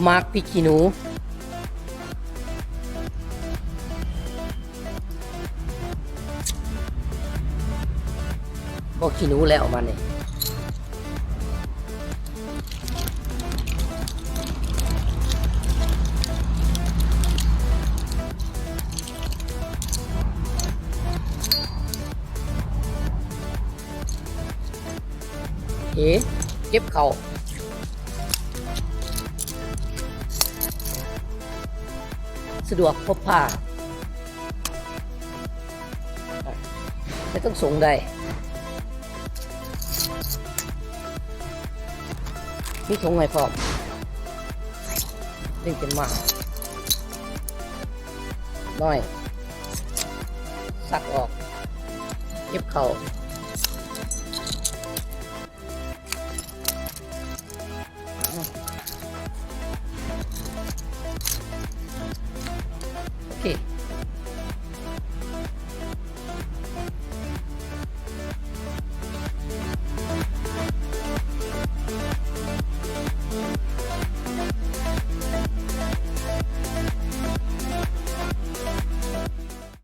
ໝາກພິກຂີ້ໜູ ບໍ່ຂີ້ໜູແລ້ວບາດນີ້. ເອ ເກັບເຂົ້າ ສະດວກພົກພາ ໄປສົ່ງໄດ້ ມີຖົງໃຫ້ພ້ອມ ດຶງຂຶ້ນມາໜ້ອຍ ຊັກອອກ ເກັບເຂົ້າ. ໂອເຄ